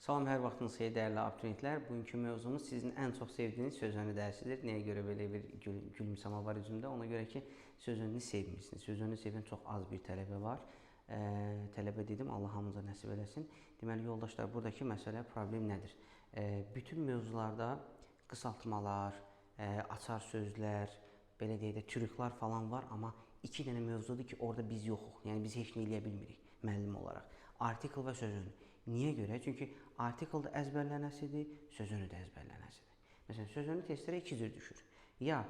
Salam, hər vaxtınız xeyir dəyərli abituriyentlər. Bugünkü mövzumuz sizin ən çox sevdiyiniz sözönü dərsidir. Nəyə görə belə bir gülümsəmə var üzümdə? Ona görə ki, sözönünü sevmirsiniz. Sözönü sevən çox az bir tələbə var. Tələbə dedim, Allah hamımıza nəsib eləsin. Deməli, yoldaşlar, buradakı məsələ, problem nədir? Bütün mövzularda qısaltmalar, açar sözlər, belə deyək də, trüklar falan var, amma iki dənə mövzudur ki, orada biz yoxuq. Yəni, biz heç nə eləyə bilmirik müəllim olaraq. Artikel və sözönü. Niyə görə? Çünki artikel də əzbərlənəsidir, sözönü də əzbərlənəsidir. Məsələn, sözönü testlərə iki cür düşür. Ya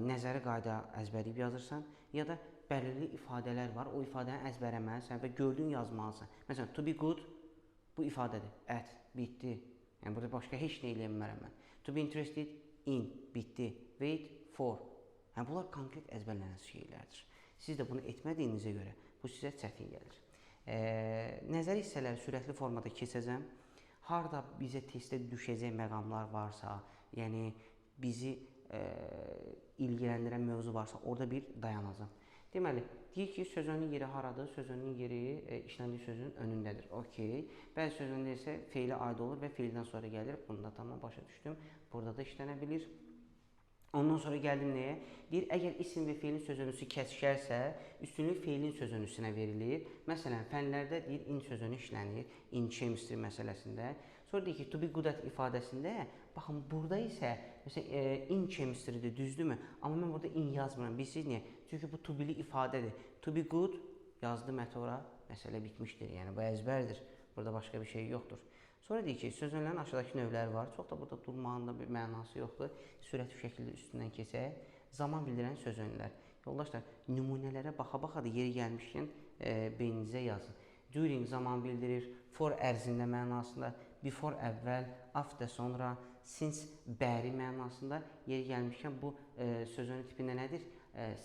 nəzəri qayda əzbərləyib yazırsan, ya da bəlirli ifadələr var, o ifadəni əzbərləməlisən və gördüyün yazmalısan. Məsələn, to be good bu ifadədir. At, bitdi. Yəni, burada başqa heç nə eləyə bilmərəm mən. To be interested in, bitdi. Wait for. Yəni, bunlar konkret əzbərlənəsi şeylərdir. Siz də bunu etmədiyinizə görə bu sizə çətin gəlir. Nəzəri hissələri sürətli formada keçəcəm. Harda bizə testdə düşəcək məqamlar varsa, yəni bizi ilgiləndirən mövzu varsa, orada bir dayanacam. Deməli, deyir ki, sözönün yeri haradır? Sözönün yeri işləndiyi sözün önündədir. Okey. Bəzi sözöndə isə feilə aid olur və feildən sonra gəlir. Bunu da tamam başa düşdüm. Burada da işlənə bilir. Ondan sonra gəldim nəyə? Deyir, əgər isim və feilin sözönüsü kəsişərsə, üstünlük feilin sözönüsünə verilir. Məsələn, fənlərdə deyir, in sözönü işlənir, in chemistry məsələsində. Sonra deyir ki, to be good at ifadəsində, baxın, burada isə, məsələn, in chemistry-dir, düzdürmü? Amma mən burada in yazmıram, bilirsiniz niyə? Çünki bu to be-li ifadədir. To be good yazdım at ora, məsələ bitmişdir, yəni bu əzbərdir. Burada başqa bir şey yoxdur. Sonra deyir ki, sözönlərin aşağıdakı növləri var. Çox da burada durmağın da bir mənası yoxdur. Sürətli şəkildə üstündən keçək. Zaman bildirən sözönlər. Yoldaşlar, nümunələrə baxa-baxa da yeri gəlmişkən beyninizə yazın. During zaman bildirir, for ərzində mənasında, before əvvəl, after sonra, since bəri mənasında. Yeri gəlmişkən bu sözönü tipində nədir?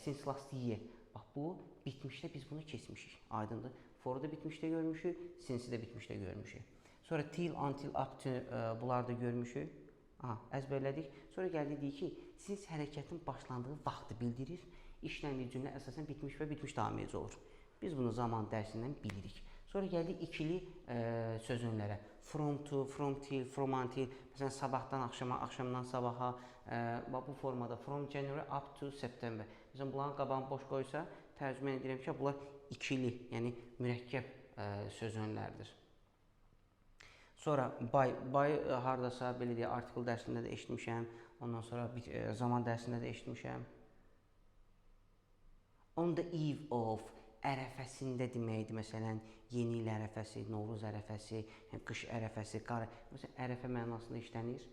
Since last year. Bax, bu bitmişdə biz bunu keçmişik. Aydındır. For'u da bitmişdə görmüşük, since'i də bitmişdə görmüşük. Sonra till, until, up to bunları da görmüşük. Aha, əzbərlədik. Sonra gəldi deyir ki, since hərəkətin başlandığı vaxtı bildirir. İşləndiyi cümlə əsasən bitmiş və bitmiş davam edici olur. Biz bunu zaman dərsindən bilirik. Sonra gəldik ikili sözönlərə. From to, from till, from until. Məsələn, sabahdan axşama, axşamdan sabaha. Bu formada from January up to September. Məsələn, bunların qabağını boş qoysa, tərcümə edirəm ki, bunlar ikili, yəni mürəkkəb sözönlərdir. Sonra by hardasa, belə deyək, artikel dərsində də eşitmişəm. Ondan sonra zaman dərsində də eşitmişəm. On the eve of, ərəfəsində deməkdir. Məsələn, yeni il ərəfəsi, Novruz ərəfəsi, yəni qış ərəfəsi, qar. Məsələn, ərəfə mənasında işlənir.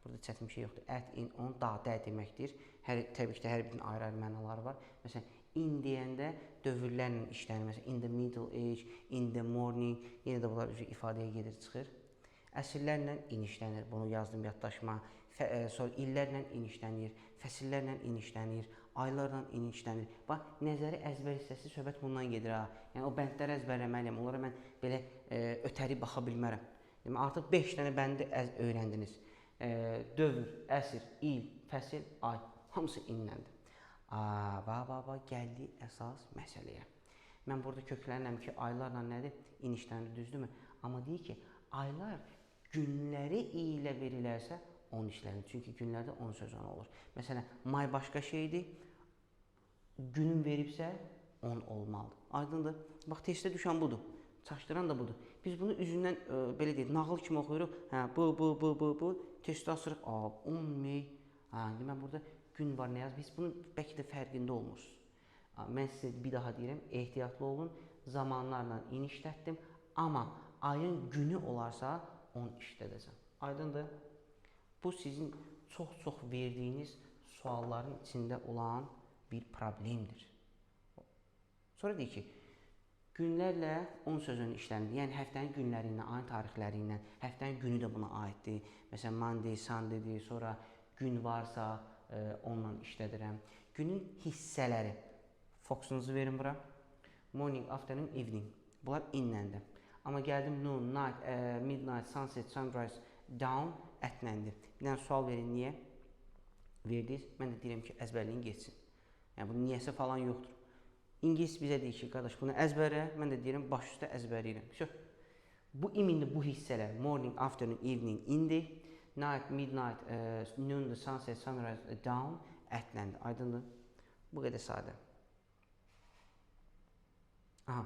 Burada çətin bir şey yoxdur. At, in, on, da, də deməkdir. Təbii ki də hər birinin ayrı-ayrı mənaları var. Məsələn, in deyəndə dövrlərlə işlənir. Məsələn, in the middle age, in the morning, yenə də bunlar ifadəyə gedir, çıxır. Əsrlərlə in işlənir, bunu yazdım yaddaşıma. Sonra illərlə in işlənir, fəsillərlə in işlənir, aylarla in işlənir. Bax, nəzəri əzbər hissəsi söhbət bundan gedir ha. Yəni, o bəndləri əzbərləməliyəm, onlara mən belə ötəri baxa bilmərəm. Demək, artıq 5 dənə bəndi öyrəndiniz. Dövr, əsr, il, fəsil, ay, hamısı inləndir. Va, gəldik əsas məsələyə. Mən burada köklənirəm ki, aylarla nədir? İn işlənir, düzdürmü? Amma deyir ki, aylar günləri ilə verilərsə 10 işlənir. Çünki günlərdə 10 sözönü olur. Məsələn, may başqa şeydir, günün veribsə 10 olmalıdır. Aydındır? Bax, testdə düşən budur. Çaşdıran da budur. Biz bunu üzündən, belə deyək, nağıl kimi oxuyuruq. Hə, bu, bu, bu, bu, bu. Testdə asırıq. A, 10 may. Hə, indi mən burada gün var, nə yaz? Biz bunun bəlkə də fərqində olmursunuz. Mən sizə bir daha deyirəm, ehtiyatlı olun. Zamanlarla in işlətdim. Amma ayın günü olarsa 10 işlədəcəm. Aydındır? Bu sizin çox-çox verdiyiniz sualların içində olan bir problemdir. Sonra deyir ki, günlərlə 10 sözünü işlənir. Yəni, həftənin günləri ilə, ayın tarixləri ilə, həftənin günü də buna aiddir. Məsələn, Monday, Sunday'dir, sonra gün varsa onunla işlədirəm. Günün hissələri. Fokusunuzu verin bura. Morning, afternoon, evening. Bunlar inləndir. Amma gəldim noon, night, midnight, sunset, sunrise, dawn ətləndi. Bir dənə sual verin, niyə? Verdiniz. Mən də deyirəm ki, əzbərliyin getsin. Yəni, bunun niyəsi falan yoxdur. İngilis bizə deyir ki, qardaş, bunu əzbərə, mən də deyirəm, baş üstə əzbərləyirəm. Vəsə. Bu imini bu hissələr morning, afternoon, evening indi. Night, midnight, noon, the sunset, sunrise, dawn ətləndi. Aydındır? Bu qədər sadə. Aha.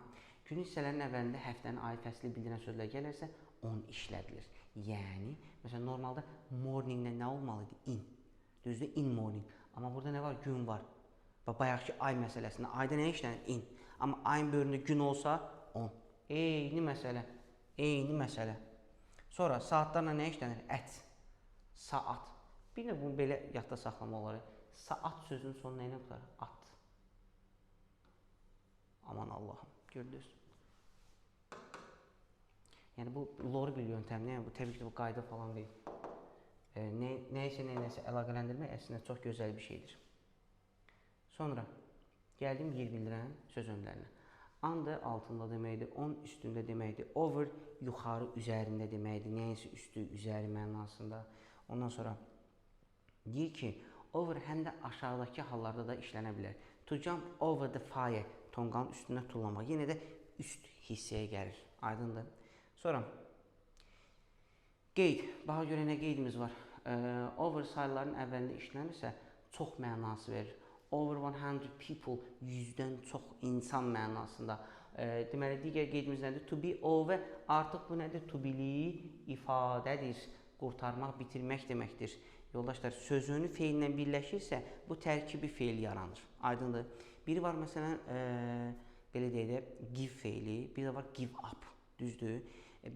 Günün hissələrinin əvvəlində həftənin, ayı, fəsli bildirən sözlər gələrsə, on işlədilir. Yəni, məsələn, normalda morninglə nə olmalı idi? In. Düzdür, in morning. Amma burada nə var? Gün var. Bax, bayaqki ay məsələsində ayda nə işlənir? In. Amma ayın bölümündə gün olsa, on. Eyni məsələ. Eyni məsələ. Sonra saatlarla nə işlənir? Ət. Saat. Bir də bunu belə yadda saxlamaq olar. Saat sözünün sonu nə ilə qurtarır? At. Aman Allahım, gördünüz. Yəni bu lori bir yöntəmdir. Yəni bu təbii ki, bu qayda falan deyil. Nəyisə nəyləsə əlaqələndirmək əslində çox gözəl bir şeydir. Sonra gəldim yer bildirən söz ömrlərinə. Under altında deməkdir, on üstündə deməkdir, over yuxarı üzərində deməkdir, nəyinsə üstü, üzəri mənasında. Ondan sonra deyir ki, over həm də aşağıdakı hallarda da işlənə bilər. To jump over the fire, tonqalın üstünə tullamaq. Yenə də üst hissəyə gəlir. Aydındır. Sonra qeyd. Baxa görə nə qeydimiz var? Over sayıların əvvəlində işlənirsə, çox mənası verir. Over 100 people, 100-dən çox insan mənasında. Deməli, digər qeydimiz nədir? To be over, artıq bu nədir? To be-li ifadədir. Qurtarmaq, bitirmək deməkdir. Yoldaşlar, sözünü feillə birləşirsə, bu tərkibi feil yaranır. Aydındır. Biri var, məsələn, belə deyək də, give feili, bir də var give up. Düzdür.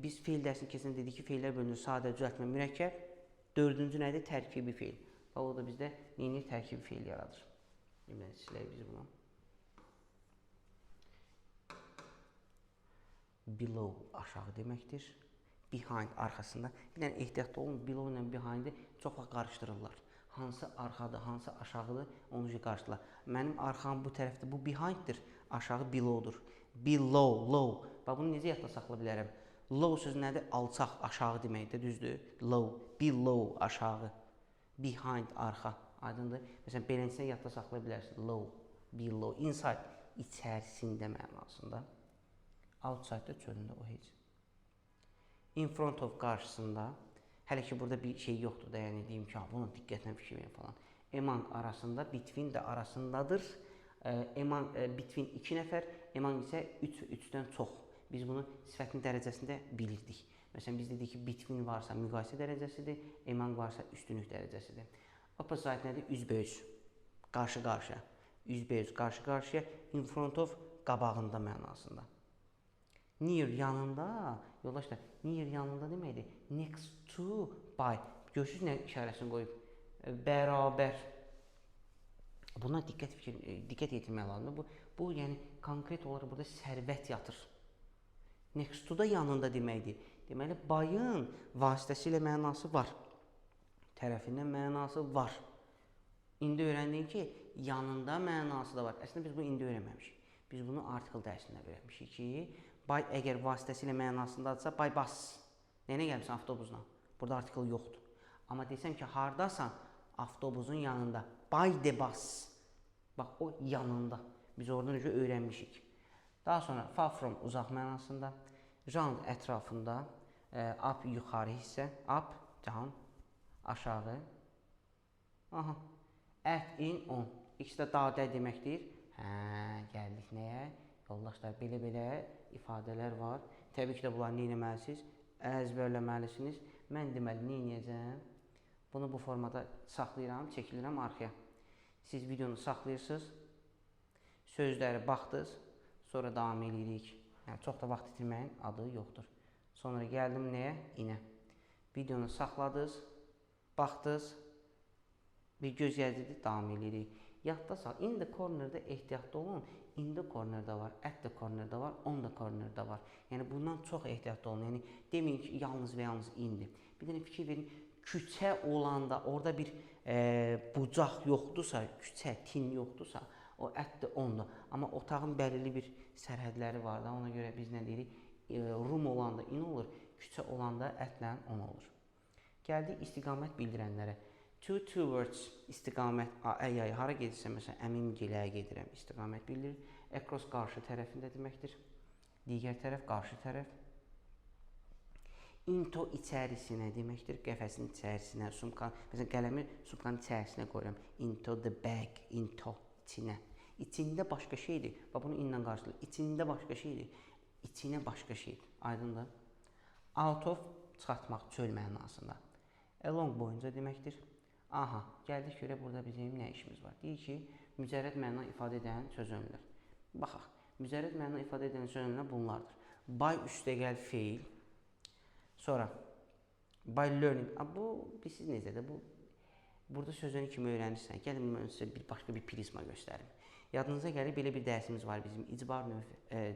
Biz feil dərsini keçən dedik ki, feillər bölünür sadə, düzəltmə, mürəkkəb. Dördüncü nədir? Tərkibi feil. Və o da bizdə neyini tərkibi feil yaradır. Deməli, silək biz bunu. Below aşağı deməkdir. Behind arxasında. Bir dənə ehtiyatlı olun, below ilə behind'i çox vaxt qarışdırırlar. Hansı arxadır, hansı aşağıdır, onu qarışdırırlar. Mənim arxam bu tərəfdə, bu behind'dir, aşağı below'dur. Below, low. Bax, bunu necə yadda saxla bilərəm? Low sözü nədir? Alçaq, aşağı deməkdir, düzdür? Low, below, aşağı. Behind, arxa. Aydındır. Məsələn, beləncə yadda saxlaya bilərsiniz. Low, below, inside, içərisində mənasında. Outside-da, çölündə, o heç. In front of, qarşısında. Hələ ki, burada bir şey yoxdur da, yəni deyim ki, bunu diqqətlə fikir verin falan. Among arasında, between də arasındadır. Among, between 2 nəfər, among isə 3 və 3-dən çox. Biz bunu sifətin dərəcəsində bilirdik. Məsələn, biz dedik ki, between varsa müqayisə dərəcəsidir, among varsa üstünlük dərəcəsidir. Opposite nədir? Üzbəüz, qarşı-qarşıya. Üzbəüz, qarşı-qarşıya, in front of, qabağında mənasında. Near yanında, yoldaşlar, near yanında deməkdir. Next to, by. Görürsünüz nə işarəsini qoyub? Bərabər. Buna diqqət yetirmək lazımdır. Bu, yəni konkret olaraq burada sərvət yatır. Next to da yanında deməkdir. Deməli, by-ın vasitəsilə mənası var. Tərəfindən mənası var. İndi öyrəndik ki, yanında mənası da var. Əslində, biz bunu indi öyrənməmişik. Biz bunu article dərsində öyrənmişik ki, by əgər vasitəsilə mənasındadırsa, by bus. Nəyinə gəlmişsən? Avtobusla. Burada article yoxdur. Amma desəm ki, hardasan? Avtobusun yanında. By the bus. Bax, o yanında. Biz oradan öncə öyrənmişik. Daha sonra far from uzaq mənasında, round ətrafında, up yuxarı hissə, up, down, aşağı. Aha. At, in, on. İkisi də da, də deməkdir. Hə, gəldik nəyə? Yoldaşlar, belə-belə ifadələr var. Təbii ki də bunları nə etməlisiniz? Əzbərləməlisiniz. Mən deməli, nə edəcəm? Bunu bu formada saxlayıram, çəkilirəm arxaya. Siz videonu saxlayırsınız, sözləri baxdınız, sonra davam eləyirik. Yəni, çox da vaxt itirməyin adı yoxdur. Sonra gəldim nəyə? İnə. Videonu saxladınız, baxdınız, bir göz gəzdirdik, davam eləyirik. Yadda sal. In the corner'da ehtiyatlı olun. In the corner'da var, at the corner'da var, on the corner'da var. Yəni, bundan çox ehtiyatlı olun. Yəni, deməyin ki, yalnız və yalnız indi. Bir dənə fikir verin, küçə olanda orada bir bucaq yoxdursa, küçə, tin yoxdursa, o at the ondur. Amma otağın bəlirli bir sərhədləri var da, ona görə biz nə deyirik? Room olanda in olur, küçə olanda atlə on olur. Gəldik istiqamət bildirənlərə. To, towards istiqamət, ay, hara gedirsə, məsələn, əmim giləyə gedirəm, istiqamət bildirir. Across qarşı tərəfində deməkdir. Digər tərəf, qarşı tərəf. Into içərisinə deməkdir, qəfəsin içərisinə, sumka, məsələn, qələmi sumkanın içərisinə qoyuram. Into the bag, into, içinə. İçində başqa şeydir. Bax bunu in-lə qarşılayır. İçində başqa şeydir. İçinə başqa şeydir. Aydındır? Out of çıxartmaq, çöl mənasında. Along boyunca deməkdir. Aha, gəldik görə burada bizim nə işimiz var? Deyir ki, mücərrəd məna ifadə edən sözönlər. Baxaq, mücərrəd məna ifadə edən sözönlər bunlardır. By üstəgəl feil. Sonra by learning. A, bu bilirsiniz necədir? Bu burada sözünü kimi öyrənirsən. Gəlin mən sizə bir başqa bir prizma göstərim. Yadınıza gəlir, belə bir dərsimiz var bizim. İcbar növ,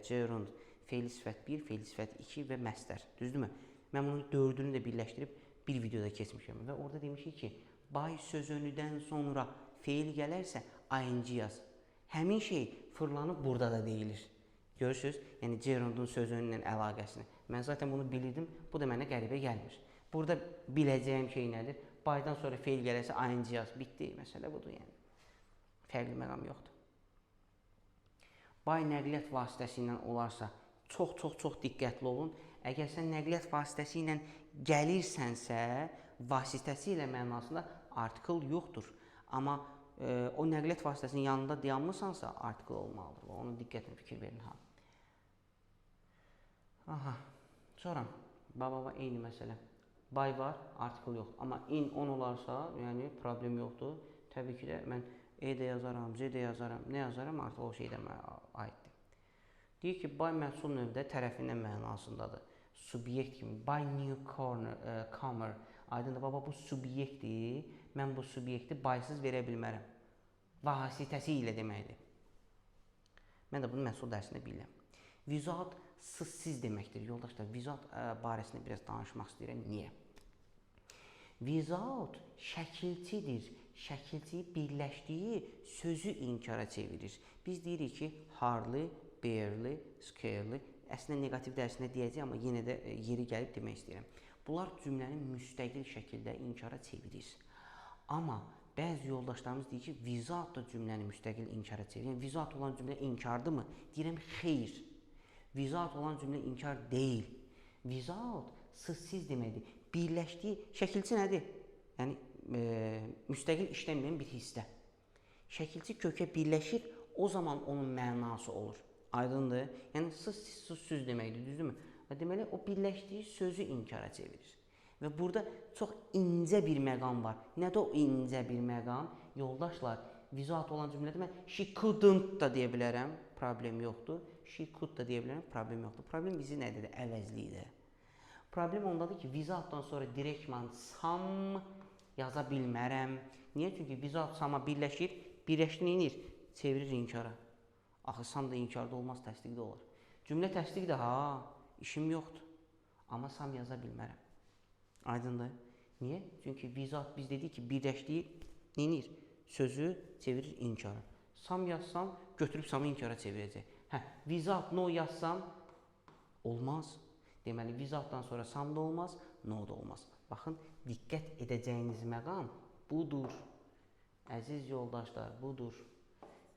gerund, feili sifət 1, feili sifət 2 və məstər. Düzdürmü? Mən bunun dördünü də birləşdirib bir videoda keçmişəm və orada demişik ki, by sözünüdən sonra feil gələrsə ing yaz. Həmin şey fırlanıb burada da deyilir. Görürsüz? Yəni gerundun sözünün əlaqəsini. Mən zaten bunu bilirdim. Bu da mənə qəribə gəlmir. Burada biləcəyim şey nədir? By'dan sonra feil gələrsə ing yaz. Bitdi. Məsələ budur yəni. Fərqli məqam yoxdur. By nəqliyyat vasitəsi ilə olarsa, çox, çox, çox diqqətli olun. Əgər sən nəqliyyat vasitəsi ilə gəlirsənsə, vasitəsi ilə mənasında article yoxdur. Amma o nəqliyyat vasitəsinin yanında dayanmısansa, article olmalıdır. Ona diqqətlə fikir verin ha. Aha. Sonra baba eyni məsələ. By var, article yoxdur. Amma in, on olarsa, yəni problem yoxdur. Təbii ki də mən E də yazaram, C də yazaram, nə yazaram, artıq o şeydə mənə aiddir. Deyir ki, by məhsul növdə tərəfindən mənasındadır. Subyekt kimi, by newcomer, comer. Aydındır, baba, bu subyektdir. Mən bu subyekti by-sız verə bilmərəm. Vasitəsi ilə deməkdir. Mən də bunu məhsul dərsində bilirəm. Without sız-siz deməkdir. Yoldaşlar, without barəsində biraz danışmaq istəyirəm. Niyə? Without şəkilçidir. Şəkilçiyi birləşdiyi sözü inkara çevirir. Biz deyirik ki, hardly, barely, scarcely. Əslində neqativ dərsində deyəcəyəm, amma yenə də yeri gəlib demək istəyirəm. Bunlar cümləni müstəqil şəkildə inkara çevirir. Amma bəzi yoldaşlarımız deyir ki, without da cümləni müstəqil inkara çevirir. Yəni, without olan cümlə inkardırmı? Deyirəm, xeyr. Without olan cümlə inkar deyil. Without sız-siz deməkdir. Birləşdiyi şəkilçi nədir? Yəni, müstəqil işlənməyən bir hissə. Şəkilçi kökə birləşir, o zaman onun mənası olur. Aydındır? Yəni, sız-siz, sız-süz deməkdir, düzdürmü? Və deməli, o birləşdiyi sözü inkara çevirir. Və burada çox incə bir məqam var. Nədir o incə bir məqam? Yoldaşlar, without olan cümlədə mən she couldn't da deyə bilərəm, problem yoxdur. She could da deyə bilərəm, problem yoxdur. Problem bizi nədir? Əvəzlikdir. Problem ondadır ki, without'dan sonra direktman some yaza bilmərəm. Niyə? Çünki without some-a birləşir, birləşdi nə edir? Çevirir inkara. Axı, some da inkarda olmaz, təsdiqdə olar. Cümlə təsdiqdir, ha, işim yoxdur. Amma some yaza bilmərəm. Aydındır? Niyə? Çünki without biz dedik ki, birləşdiyi nə edir? Sözü çevirir inkara. Some yazsam, götürüb some-ı inkara çevirəcək. Hə, without no yazsam, olmaz. Deməli, without'dan sonra some da olmaz, no da olmaz. Baxın, diqqət edəcəyiniz məqam budur. Əziz yoldaşlar, budur.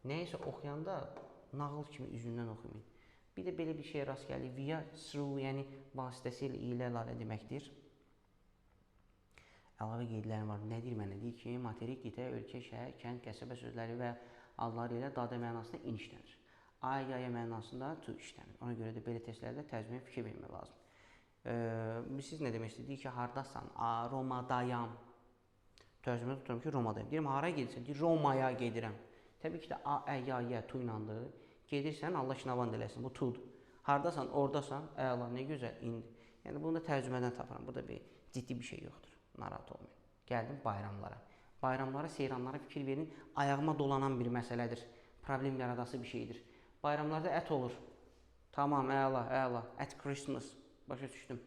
Nəyisə oxuyanda nağıl kimi üzündən oxumayın. Bir də belə bir şeyə rast gəlir. Via, through, yəni vasitəsilə, ilə, əlavə deməkdir. Əlavə qeydlərim var. Nə deyir mənə? Deyir ki, materik, qitə, ölkə, şəhər, kənd, qəsəbə sözləri və adları ilə dadə mənasında in işlənir. Ay, yaya mənasında to işlənir. Ona görə də belə testlərdə tərcüməyə fikir vermək lazım. Siz nə demək istəyir? Deyir ki, hardasan? A, Romadayam. Tərcümə tuturam ki, Romadayam. Deyirəm, haraya gedirsən? Deyir, Romaya gedirəm. Təbii ki də A, Ə, Ya, Yə, tu ilandır. Gedirsən, Allah şinavan eləsin. Bu tudur. Hardasan, oradasan. Əla, nə gözəl, indi. Yəni, bunu da tərcümədən tapıram. Burada bir ciddi bir şey yoxdur. Narahat olmayın. Gəldim bayramlara. Bayramlara, seyranlara fikir verin. Ayağıma dolanan bir məsələdir. Problem yaradası bir şeydir. Bayramlarda ət olur. Tamam, əla, əla. At Christmas. Başa düşdüm.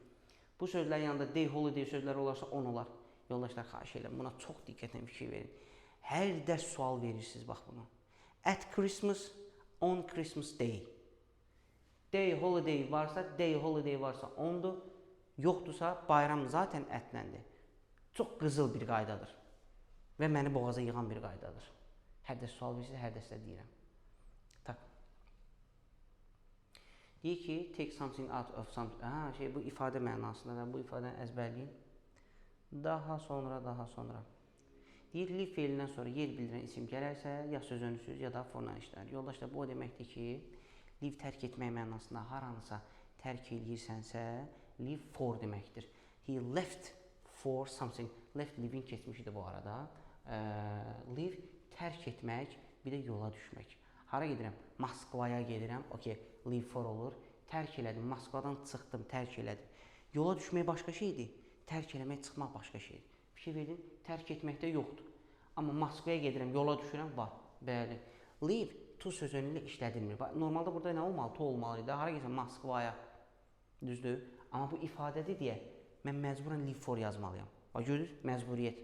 Bu sözlərin yanında day, holiday sözləri olarsa 10 olar. Yoldaşlar, xahiş edirəm, buna çox diqqətlə fikir verin. Hər dərs sual verirsiniz, bax bunu. At Christmas, on Christmas day. Day, holiday varsa, day, holiday varsa 10-dur. Yoxdursa, bayram zaten ətləndir. Çox qızıl bir qaydadır. Və məni boğaza yığan bir qaydadır. Hər dərs sual verirsiniz, hər dərsdə deyirəm. Tak. Deyir ki, take something out of something. Ha, şey, bu ifadə mənasında da, bu ifadəni əzbərləyin. Daha sonra, daha sonra. Deyir, leave feilindən sonra yer bildirən isim gələrsə, ya sözönüsüz, ya da forla işlənir. Yoldaşlar, bu o deməkdir ki, leave tərk etmək mənasında haranısa tərk eləyirsənsə, leave for deməkdir. He left for something. Left leaving keçmişdir bu arada. Leave tərk etmək, bir də yola düşmək. Hara gedirəm? Moskvaya gedirəm. Okay, leave for olur. Tərk elədim. Moskvadan çıxdım, tərk elədim. Yola düşmək başqa şeydir. Tərk eləmək, çıxmaq başqa şeydir. Fikir verin, tərk etməkdə yoxdur. Amma Moskvaya gedirəm, yola düşürəm, var. Bəli. Leave to sözünü ilə işlədilmir. Normalda burada nə olmalı? To olmalı idi. Hara gedirsən? Moskvaya. Düzdür? Amma bu ifadədir deyə mən məcburan leave for yazmalıyam. Bax, görürüz? Məcburiyyət.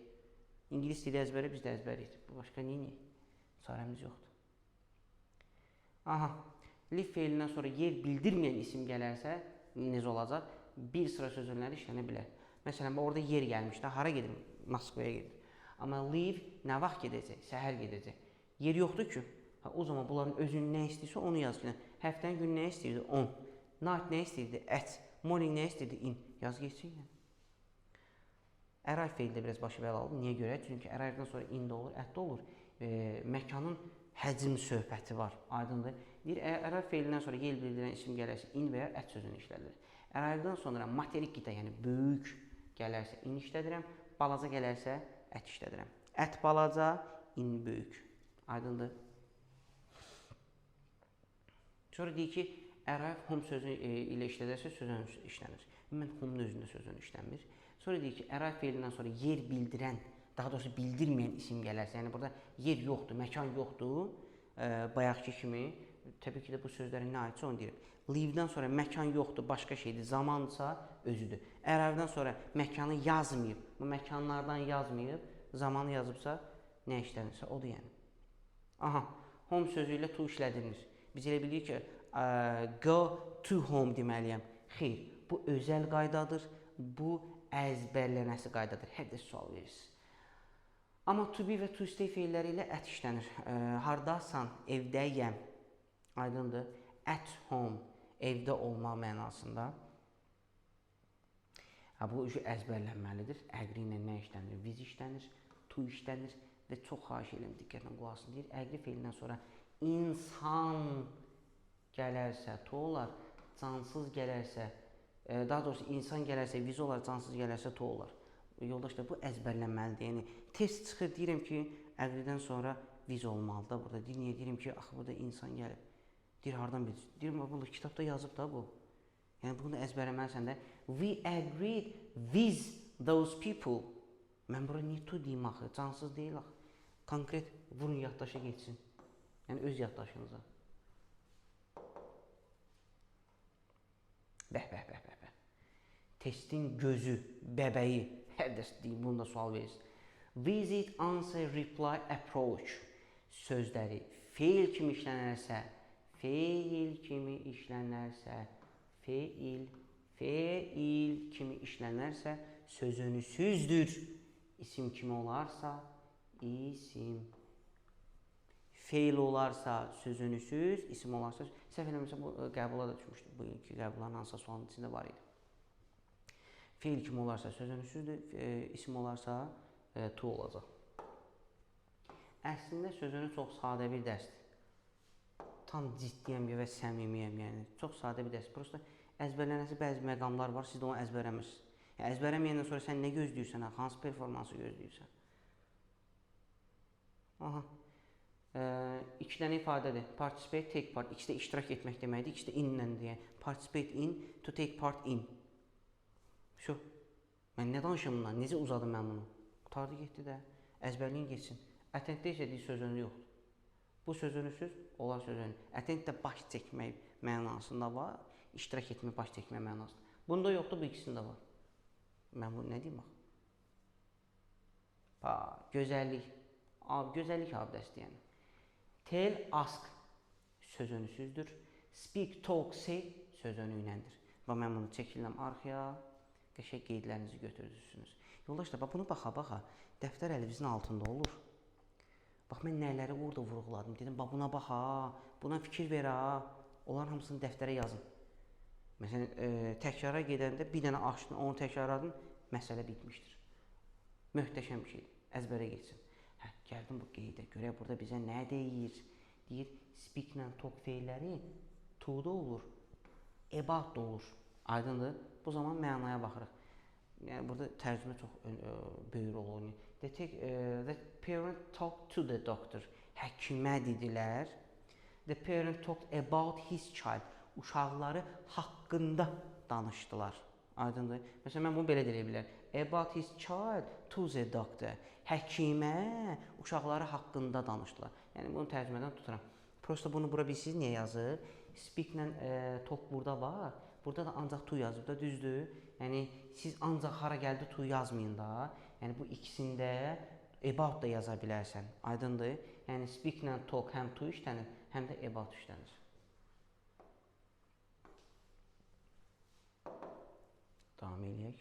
İngilis dili əzbəri, biz də əzbəriyik. Bu başqa neyini? Çarəmiz yoxdur. Aha, leave feilindən sonra yer bildirməyən isim gələrsə, necə olacaq? Bir sıra sözünləri işlənə bilər. Məsələn, orada yer gəlmişdi. Hara gedir? Moskvaya gedir. Amma leave nə vaxt gedəcək? Səhər gedəcək. Yer yoxdur ki. Ha, o zaman bunların özünü nə istəyirsə onu yaz. Həftənin günü nə istəyirdi? On. Night nə istəyirdi? At. Morning nə istəyirdi? In. Yaz geçsin yəni. Arrive feili də biraz başı bəlalıdır. Niyə görə? Çünki arrive-dan sonra in də olur, at də olur. Məkanın həcm söhbəti var. Aydındır. Deyir, arrive feilindən sonra yer bildirən isim gələrsə in və ya at sözünü işlədilir. Arrive-dan sonra materik qitə, yəni böyük gələrsə in işlədirəm, balaca gələrsə at işlədirəm. At balaca, in böyük. Aydındır. Sonra deyir ki, arrive home sözü ilə işlədərsə sözün işlənir. Ümumən home-un özündə sözün işlənmir. Sonra deyir ki, arrive feilindən sonra yer bildirən, daha doğrusu bildirməyən isim gələrsə, yəni burada yer yoxdur, məkan yoxdur, bayaqki kimi, təbii ki də bu sözlərin nə aidsə onu deyirəm. Leave-dən sonra məkan yoxdur, başqa şeydir, zamansa özüdür. Arrive-dan sonra məkanı yazmayıb, bu məkanlardan yazmayıb, zamanı yazıbsa, nə işlənirsə odur yəni. Aha, home sözü ilə to işlədilir. Biz elə bilirik ki, go to home deməliyəm. Xeyr, bu özəl qaydadır, bu əzbərlənəsi qaydadır. Hər də sual verirsiniz. Amma to be və to stay feilləri ilə at işlənir. Hardasan, evdəyəm. Aydındır. At home, evdə olmaq mənasında. Ha, bu əzbərlənməlidir. Agree ilə nə işlənir? With işlənir, to işlənir və çox xahiş edirəm, diqqətlə qulaq asın. Deyir, agree feilindən sonra insan gələrsə to olar, cansız gələrsə, daha doğrusu insan gələrsə with olar, cansız gələrsə to olar. Yoldaşlar, bu əzbərlənməlidir. Yəni, test çıxır, deyirəm ki, agree-dən sonra with olmalıdır da burada. Deyir, niyə deyirəm ki, axı burada insan gəlib. Deyir, hardan bilirsin? Deyirəm, bu kitabda yazıb da bu. Yəni, bunu əzbərləməlisən də. We agreed with those people. Mən bura niyə to deyim axı? Cansız deyil axı. Konkret vurun yaddaşa geçsin. Yəni, öz yaddaşınıza. Bəh, bəh, bəh, bəh, bəh. Testin gözü, bəbəyi. Hər dəs deyim, bunu da sual verirsin. Visit, answer, reply, approach sözləri feil kimi işlənərsə, feil kimi işlənərsə, feil kimi işlənərsə sözünüsüzdür. İsim kimi olarsa, isim. Feil olarsa sözünüsüz, isim olarsa, səhv eləmirəmsə bu qəbula da düşmüşdü. Bu ilki qəbulların hansısa sualın içində var idi. Feil kimi olarsa sözünüsüzdür, isim olarsa to olacaq. Əslində sözünü çox sadə bir dərsdir. Tam ciddiyəm və səmimiyəm, yəni. Çox sadə bir dərs. Prosta əzbərlənəsi bəzi məqamlar var, siz də onu əzbərləmirsiniz. Yəni, əzbərləməyəndən sonra sən nə gözləyirsən, hansı performansı gözləyirsən? Aha. İki dənə ifadədir. Participate, take part. İkisi də iştirak etmək deməkdir, ikisi də in-lə deyə. Participate in, to take part in. Şu. Mən nə danışım bundan? Necə uzadım mən bunu? Qurtardı getdi də. Əzbərliyin getsin. Attend-də isə deyir sözünü yoxdur. Bu sözünüsüz, olar sözünü. Attend də baş çəkmək mənasında var. İştirak etmək, baş çəkmək mənasında. Bunda yoxdur, bu ikisində var. Mən bunu nə deyim bax? Pa, gözəllik. Gözəllik abidəsidir yəni. Tell, ask sözünüsüzdür. Speak, talk, say sözünü iləndir. Bax, mən bunu çəkiləm arxaya. Qəşəng qeydlərinizi götürürsünüz. Yoldaşlar, bax, bunu baxa-baxa dəftər əlinizin altında olur. Bax, mən nələri orada vurğuladım. Dedim, bax, buna bax ha, buna fikir ver ha. Onların hamısını dəftərə yazın. Məsələn, təkrara gedəndə bir dənə açdın, onu təkrarladın, məsələ bitmişdir. Möhtəşəm bir şeydir. Əzbərə getsin. Hə, gəldim bu qeydə. Görək burada bizə nə deyir? Deyir, speak-lə talk feilləri to-da olur, about da olur. Aydındır? Bu zaman mənaya baxırıq. Yəni, burada tərcümə çox böyük rol oynayır. The parent talked to the doctor. Həkimə dedilər. The parent talked about his child. Uşaqları haqqında danışdılar. Aydındır? Məsələn, mən bunu belə deyə bilərəm. About his child to the doctor. Həkimə uşaqları haqqında danışdılar. Yəni, bunu tərcümədən tuturam. Prosta bunu bura bilsiniz niyə yazır? Speak-lə talk burada var. Burada da ancaq to yazıb da, düzdür? Yəni, siz ancaq hara gəldi to yazmayın da. Yəni, bu ikisində about da yaza bilərsən. Aydındır? Yəni, speak-lə talk həm to işlənir, həm də about işlənir. Davam eləyək.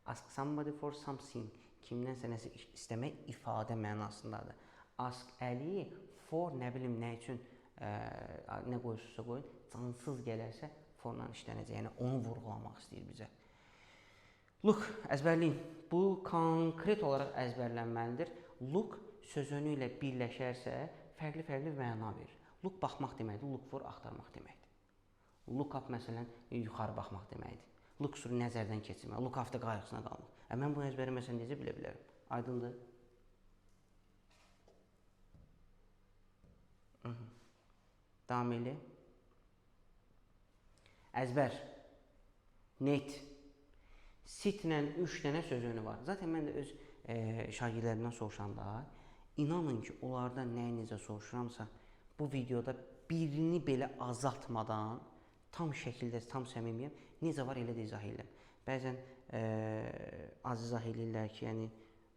Ask somebody for something. Kimdənsə nəsə istəmək ifadə mənasındadır. Ask əli for nə bilim nə üçün nə qoyursunuzsa qoyun, cansız gələrsə forla işlənəcək. Yəni onu vurğulamaq istəyir bizə. Look, əzbərləyin. Bu konkret olaraq əzbərlənməlidir. Look sözünü ilə birləşərsə fərqli-fərqli məna verir. Look baxmaq deməkdir, look for axtarmaq deməkdir. Look up məsələn yuxarı baxmaq deməkdir. Look through nəzərdən keçirmək, look after qayğısına qalmaq. Mən bunu əzbərləməsəm necə bilə bilərəm? Aydındır? Davam elə. Əzbər. Net. Sit-lə 3 dənə söz önü var. Zaten mən də öz şagirdlərimdən soruşanda, inanın ki, onlardan nəyi necə soruşuramsa, bu videoda birini belə azaltmadan, tam şəkildə, tam səmimiyəm, necə var elə də izah edirəm. Bəzən az izah edirlər ki, yəni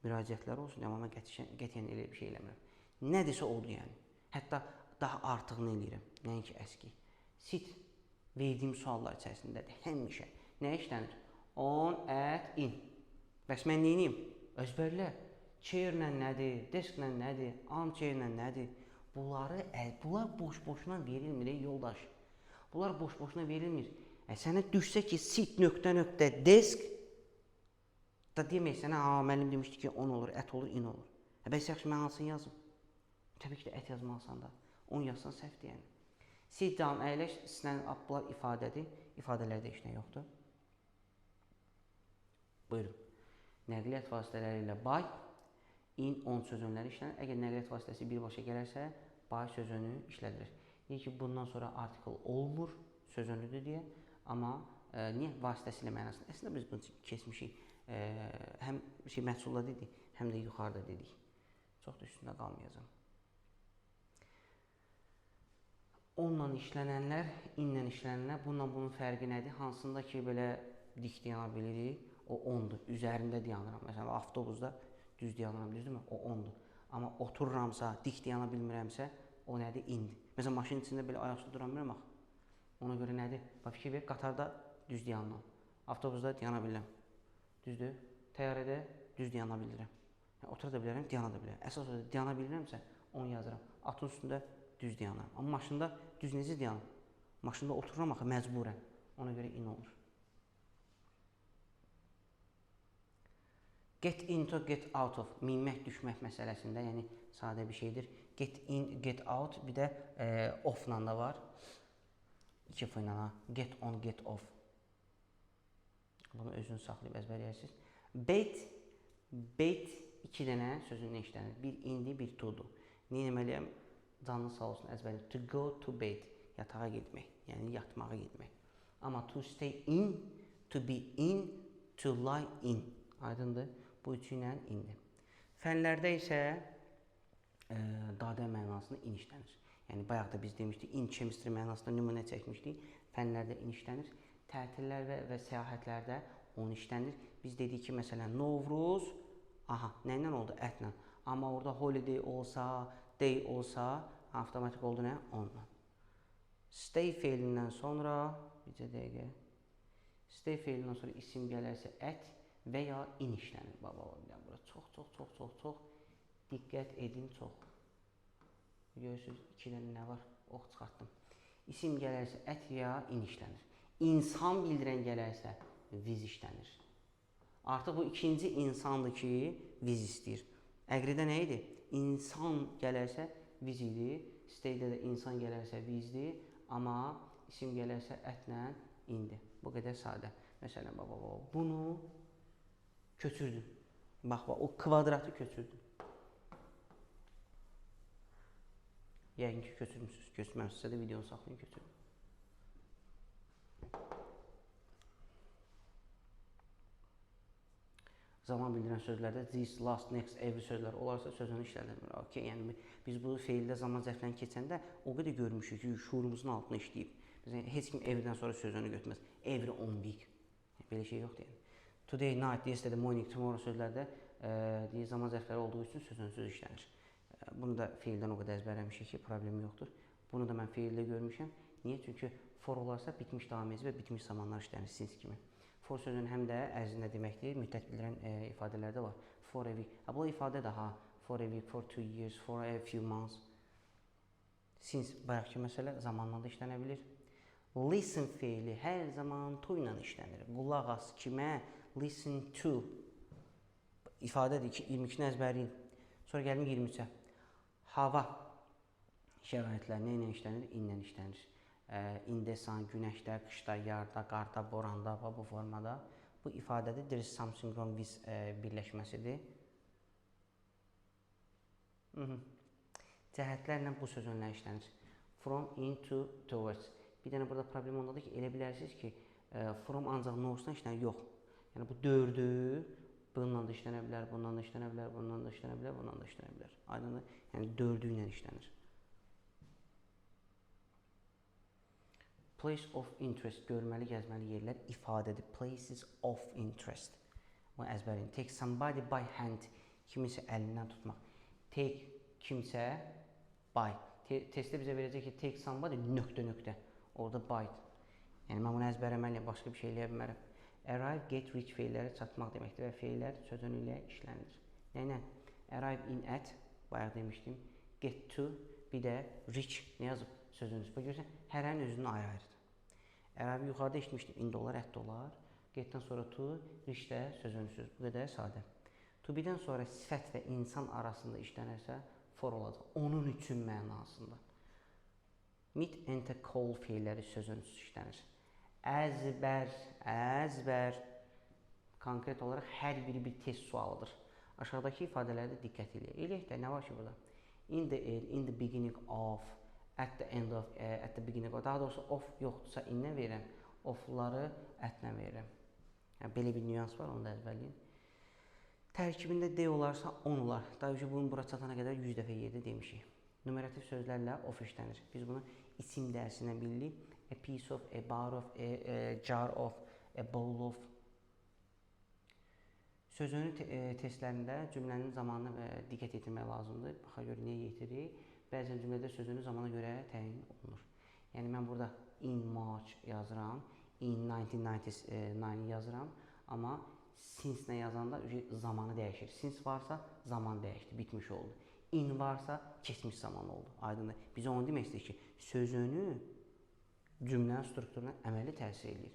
müraciətlər olsun, amma mən qətiyyən elə bir şey eləmirəm. Nədirsə odur yəni. Hətta daha artığını eləyirəm, nəinki əski. Sit verdiyim suallar içərisindədir, həmişə. Nə işlənir? On, at, in. Bəs mən neyniyim? Əzbərlə. Chair-lə nədir, desk-lə nədir, armchair-lə nədir? Bunlar boş-boşuna verilmir, yoldaş. Bunlar boş-boşuna verilmir. Sənə düşsə ki, sit nöqtə nöqtə desk, da demək sənə, ha, müəllim demişdi ki, on olur, ət olur, in olur. Bəs yaxşı, mən hansını yazım? Təbii ki də ət yazmalısan da. On yazsan səhvdir yəni. Sit down, əyləş, stand up, bunlar ifadədir. İfadələrdə heç nə yoxdur. Buyurun. Nəqliyyat vasitələri ilə by, in, on sözönləri işlənir. Əgər nəqliyyat vasitəsi birbaşa gələrsə, by sözönü işlədilir. Deyir ki, bundan sonra article olmur, sözönüdür deyə. Amma niyə vasitəsilə mənasında? Əslində biz bunu keçmişik. Həm məhsulda dedik, həm də yuxarıda dedik. Çox da üstündə qalmayacağam. Onunla işlənənlər, inlə işlənənlər, bununla bunun fərqi nədir? Hansında ki, belə dik dayana bilirik, o ondur. Üzərində dayanıram. Məsələn, avtobusda düz dayanıram, düzdürmü? O ondur. Amma otururamsa, dik dayana bilmirəmsə, o nədir? İndir. Məsələn, maşının içində belə ayaq üstə dura bilmirəm axı. Ona görə nədir? Bax, fikir ver, qatarda düz dayanıram. Avtobusda dayana bilirəm. Düzdür? Təyyarədə düz dayana bilirəm. Yəni, otura da bilərəm, dayana da bilərəm. Əsas odur, dayana bilirəmsə, onu yazıram. Atın üstündə düz dayanıram. Amma maşında düz necə dayanım? Maşında otururam axı məcburən. Ona görə in olur. Get into, get out of. Minmək, düşmək məsələsində, yəni sadə bir şeydir. Get in, get out, bir də off-la da var. İki F ilə ha. Get on, get off. Bunu özünü saxlayıb əzbərləyərsiniz. Bed, bed iki dənə sözün nə işlənir? Bir indi, bir to-dur. Nə etməliyəm? Canınız sağ olsun, əzbərləyim. To go to bed, yatağa getmək, yəni yatmağa getmək. Amma to stay in, to be in, to lie in. Aydındır? Bu üçü ilə indi. Fənlərdə isə dadə mənasında in işlənir. Yəni, bayaq da biz demişdik, in chemistry mənasında nümunə çəkmişdik. Fənlərdə in işlənir. Tətillərdə və səyahətlərdə on işlənir. Biz dedik ki, məsələn, Novruz, aha, nə ilə oldu? Ətlə. Amma orada holiday olsa, day olsa, avtomatik oldu nə? Onunla. Stay feilindən sonra, bircə dəqiqə, stay feilindən sonra isim gələrsə ət və ya in işlənir. Baba, bura çox, çox, çox, çox, çox diqqət edin, çox. Görürsünüz, iki dənə nə var? Ox çıxartdım. İsim gələrsə at ya in işlənir. İnsan bildirən gələrsə with işlənir. Artıq bu ikinci insandır ki, with istəyir. Əqridə nə idi? İnsan gələrsə with idi. Stay'də də insan gələrsə with-dir. Amma isim gələrsə at-lə indir. Bu qədər sadə. Məsələn, bax, bax, bunu köçürdüm. Bax, bax, o kvadratı köçürdüm. Yəqin ki, köçürmüsünüz. Köçürməmsinizsə də videonu saxlayın, köçürün. Zaman bildirən sözlərdə this, last, next, every sözlər olarsa sözünü işlədilmir. Okay, yəni biz bu feildə zaman zərflərini keçəndə o qədər görmüşük ki, şuurumuzun altına işləyib. Məsələn, heç kim everydən sonra sözünü götürməz. Every 10 week. Belə şey yoxdur yəni. Today, night, yesterday, morning, tomorrow sözlərdə deyir, zaman zərfləri olduğu üçün sözünsüz işlənir. Bunu da feildən o qədər əzbərləmişik ki, problemi yoxdur. Bunu da mən feildə görmüşəm. Niyə? Çünki for olarsa bitmiş davam edici və bitmiş zamanlar işlənir since kimi. For sözünün həm də ərzində deməkdir, müddət bildirən ifadələr də var. For a week. Ha, bu ifadə də ha, for a week, for 2 years, for a few months. Since bayaqki məsələ zamanla da işlənə bilir. Listen feili hər zaman to ilə işlənir. Qulaq as kimə? Listen to. İfadədir ki, 22-ni əzbərləyin. Sonra gəlim 23-ə. Hava şəraitləri nə ilə işlənir? İnlə işlənir. İndesan, günəşdə, qışda, yarda, qarda, boranda və bu formada. Bu ifadədir. There is something wrong with birləşməsidir. Cəhətlərlə bu söz önlə işlənir. From, into, towards. Bir dənə burada problem ondadır ki, elə bilərsiniz ki, from ancaq north'dan işlənir. Yox. Yəni bu dördü bununla da işlənə bilər, bununla da işlənə bilər, bununla da işlənə bilər, bununla da işlənə bilər. Aydındır? Yəni dördü ilə işlənir. Place of interest, görməli, gəzməli yerlər ifadədir. Places of interest. Bunu əzbərləyin. Take somebody by hand, kiminsə əlindən tutmaq. Take kimsə by. Testdə bizə verəcək ki, take somebody nöqtə nöqtə. Orada by. Yəni mən bunu əzbərləməliyəm, başqa bir şey eləyə bilmərəm. Arrive, get, reach feilləri çatmaq deməkdir və feillər sözünü ilə işlənilir. Nə ilə? Arrive in at, bayaq demişdim. Get to, bir də reach, nə yazıb sözünüz? Bu görürsən, hərənin özünün ayrı-ayrıdır. Arrive yuxarıda eşitmişdim, indi olar, at olar. Getdən sonra to, reach də sözünsüz. Bu qədər sadə. To be-dən sonra sifət və insan arasında işlənərsə, for olacaq. Onun üçün mənasında. Meet, enter, call feilləri sözünsüz işlənir. Əzbər, əzbər. Konkret olaraq hər biri bir test sualıdır. Aşağıdakı ifadələrdə diqqət eləyək. Eləyək də, nə var ki burada? In the air, in the beginning of, at the end of, at the beginning of. Daha doğrusu of yoxdursa in-lə verirəm, of-ları at-lə verirəm. Yəni, belə bir nüans var, onu da əzbərləyin. Tərkibində D olarsa 10 olar. Daha öncə bunu bura çatana qədər 100 dəfə yerdə demişik. Numerativ sözlərlə of işlənir. Biz bunu isim dərsindən bilirik. A piece of, a bar of, a jar of, a bowl of. Sözünü testlərində cümlənin zamanına diqqət yetirmək lazımdır. Baxa görə niyə yetiririk? Bəzən cümlədə sözünü zamana görə təyin olunur. Yəni mən burada in March yazıram, in 1999 yazıram, amma since-nə yazanda zamanı dəyişir. Since varsa zaman dəyişdi, bitmiş oldu. In varsa keçmiş zaman oldu. Aydındır. Biz onu demək istəyirik ki, sözünü cümlənin strukturuna əməli təsir eləyir.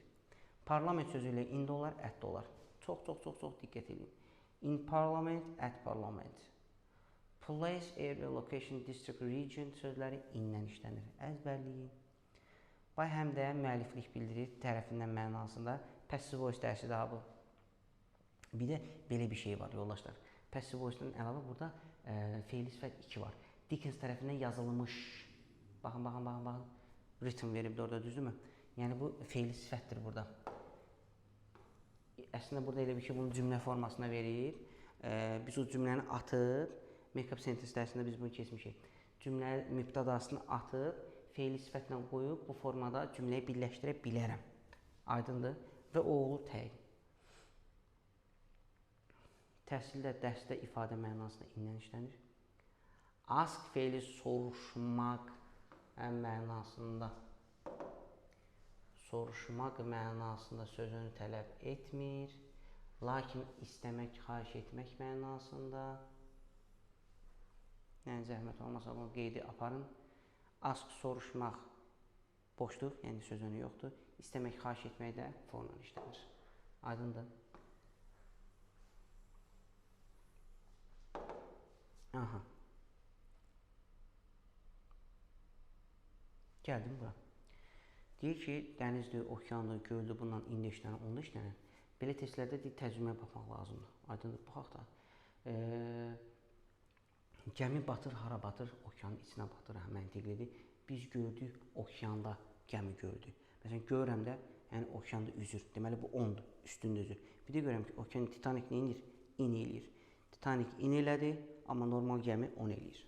Parlament sözü ilə in də olar, at də olar. Çox, çox, çox, çox diqqət edin. In parliament, at parliament. Place, area, location, district, region sözləri inlə işlənir. Əzbərləyin. Bay həm də müəlliflik bildirir tərəfindən mənasında. Passive voice dərsi daha bu. Bir də belə bir şey var yoldaşlar. Passive voice-dan əlavə burada feili sifət 2 var. Dickens tərəfindən yazılmış. Baxın, baxın, baxın, baxın. Written veribdir orada, düzdürmü? Yəni bu feili sifətdir burada. Əslində burada elə bir ki, bunu cümlə formasına verir. Biz o cümləni atıb, make-up sentence dərsində biz bunu keçmişik. Cümlə mübtədasını atıb, feili sifətlə qoyub bu formada cümləyi birləşdirə bilərəm. Aydındır? Və o olur təyin. Təhsildə, dərsdə ifadə mənasında inlə işlənir. Ask feili soruşmaq mənasında. Soruşmaq mənasında sözünü tələb etmir. Lakin istəmək, xahiş etmək mənasında. Yəni zəhmət olmasa bunu qeydi aparın. Ask soruşmaq Boşluq, yəni sözünü yoxdur. İstəmək, xahiş etmək də for-la işlənir. Aydındır? Aha. Gəldim bura. Deyir ki, dənizdir, okeandır, göldür, bununla indi işlənir, onda işlənir. Belə testlərdə deyir, tərcüməyə baxmaq lazımdır. Aydındır, baxaq da. Gəmi batır, hara batır? Okeanın içinə batır, hə, məntiqlidir. Biz gördük, okeanda gəmi gördük. Məsələn, görürəm də, yəni okeanda üzür. Deməli, bu ondur, üstündə üzür. Bir də görürəm ki, okean Titanic nə edir? İn eləyir. Titanic in elədi, amma normal gəmi on eləyir.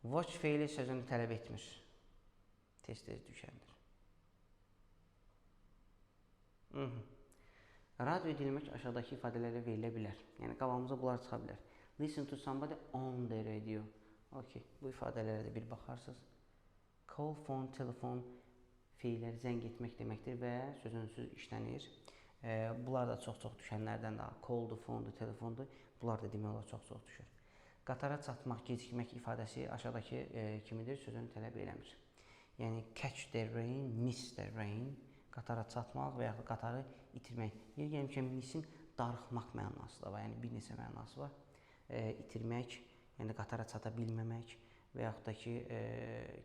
Watch feili sözünü tələb etmir. Tez-tez düşəndir. Radio dinləmək aşağıdakı ifadələrlə verilə bilər. Yəni, qabağımıza bunlar çıxa bilər. Listen to somebody on the radio. Okay, bu ifadələrə də bir baxarsınız. Call, phone, telefon feilləri zəng etmək deməkdir və sözünsüz işlənir. Bunlar da çox-çox düşənlərdən daha. Call'dur, phone'dur, telefondur. Bunlar da demək olar çox-çox düşür. Qatara çatmaq, gecikmək ifadəsi aşağıdakı kimidir, sözünü tələb eləmir. Yəni, catch the rain, miss the rain, qatara çatmaq və yaxud qatarı itirmək. Yer gəlmişkən, missin darıxmaq mənası da var, yəni bir neçə mənası var. İtirmək, yəni qatara çata bilməmək və yaxud da ki,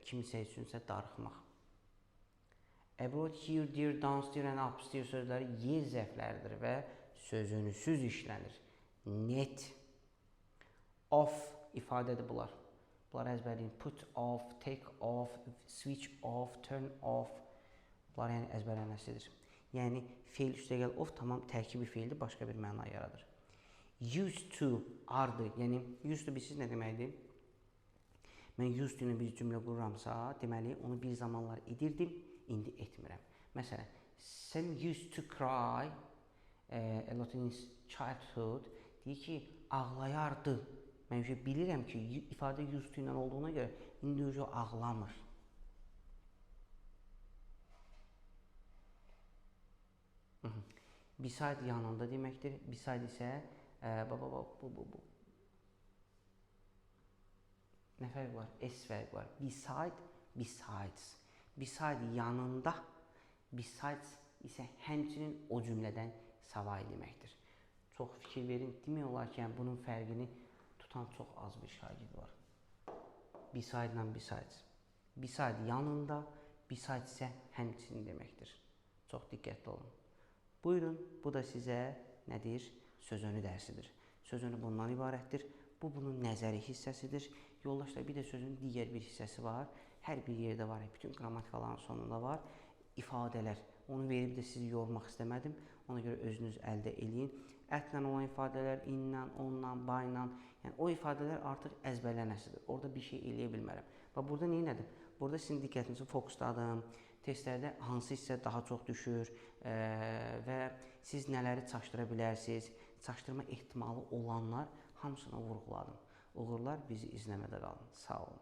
kimsə üçünsə darıxmaq. Abroad, here, there, downstairs and upstairs sözləri yer zərfləridir və sözünüsüz işlənir. Net, off ifadədir bunlar. Bunları əzbərləyin. Put off, take off, switch off, turn off. Bunlar yəni əzbərlənməsidir. Yəni feil üstəgəl off tamam tərkibi feildir, başqa bir məna yaradır. Used to ardı. Yəni used to bilirsiniz nə deməkdir? Mən used to ilə bir cümlə qururamsa, deməli onu bir zamanlar edirdim, indi etmirəm. Məsələn, Sam used to cry a lot in his childhood. Deyir ki, ağlayardı. Mən bilirəm ki, ifadə used to ilə olduğuna görə indi o ağlamır. Beside yanında deməkdir. Beside isə bu. Nə fərq var? S fərq var. Beside, besides. Beside yanında, besides isə həmçinin o cümlədən savayı deməkdir. Çox fikir verin. Demək olar ki, yəni bunun fərqini tutan çox az bir şagird var. Beside ilə besides. Beside yanında, besides isə həmçinin deməkdir. Çox diqqətli olun. Buyurun, bu da sizə nədir? Sözönü dərsidir. Sözönü bundan ibarətdir. Bu, bunun nəzəri hissəsidir. Yoldaşlar, bir də sözün digər bir hissəsi var. Hər bir yerdə var, bütün qramatikaların sonunda var. İfadələr. Onu verib də sizi yormaq istəmədim. Ona görə özünüz əldə eləyin. Ətlə olan ifadələr, inlə, onla, bayla. Yəni, o ifadələr artıq əzbərlənəsidir. Orada bir şey eləyə bilmərəm. Bax, burada nə elədim? Burada sizin diqqətinizi fokusladım. Testlərdə hansı hissə daha çox düşür və siz nələri çaşdıra bilərsiniz, çaşdırma ehtimalı olanlar hamısına vurğuladım. Uğurlar, bizi izləmədə qalın. Sağ olun.